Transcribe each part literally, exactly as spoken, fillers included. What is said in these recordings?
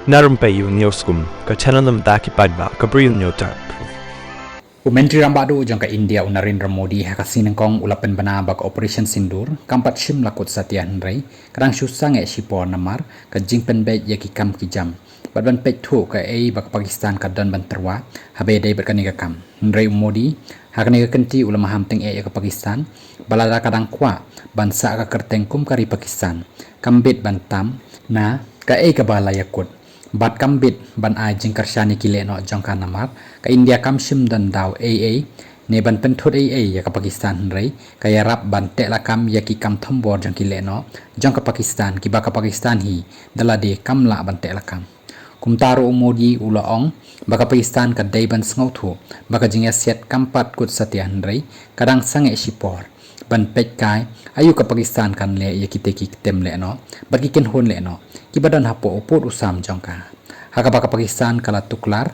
Na rympei ïa u News Kum, ka channel na bynta ki paidbah ka Bri U News Channel. U Myntri Rangbah Duh jong ka India u Narendra Modi ha ka sngi Nyngkong u la pynbna ba ka Operation Sindoor kam pat shym la kut satia hynrei ka dang shu sangeh shipor namar ka jingpynbeit ïa ki kam ki jam bad ban peit thuh kaei ba ka Pakistan ka don ban tyrwa haba ïadei bad kane ka kam. Hynrei u Modi ha kane ka kynti u la maham tyngeh ïa ka Pakistan ba lada ka dang kwah ban sah ka kyrteng kum ka ri Pakistan kam bit ban tam na kaei kaba la ïakut bad kam bit ban ai jingkyrshan ïa ki lehnoh jong ka namar ka India kam shym don daw ei ei ne ban pynthut ei ei ïa ka Pakistan hynrei ka ïarap ban teh lakam ïa ki kam thombor jong ki lehnoh jong ka Pakistan kiba ka Pakistan hi da lade kam lah ban teh lakam. Kumta ruh u Modi u la ong ba ka Pakistan ka dei ban sngewthuh ba ka jingïasiat kam pat kut satia hynrei ka dang sangeh shipor ban peit kai aïu ka Pakistan kan leh ïa kite ki kyntem lehnoh bad ki kynhun lehnoh kiba don hapoh u pud u sam jong ka. Ha kaba ka Pakistan ka la tuklar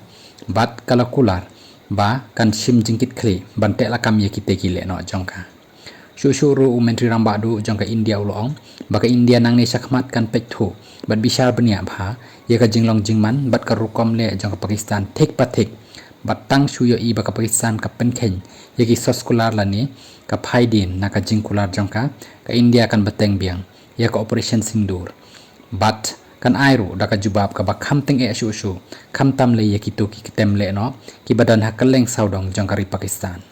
bad ka la kular ba kan shim jingkitkhlieh ban teh lakam ïa kite ki lehnoh jong ka. Shuh shuh ruh u Myntri Rangbah Duh jong ka India u la ong ba ka India nangne shakhmat kan peit thuh bad bishar bniah bha ïa ka jinglong jingman bad ka rukom leh jong ka Pakistan thik pa thik bad tang shu ïohi ba ka Pakistan ka pynkheiñ ïa ki soskular lane ka phaidien na ka jingkular jong ka, ka India kan bteng biang ïa ka Operation Sindoor bad kan ai ruh da ka jubab kaba kham tyngeh shuh shuh khamtam lei ïa kito ki kyntem lehnoh kiba don ha kylleng sawdong jong ka ri Pakistan.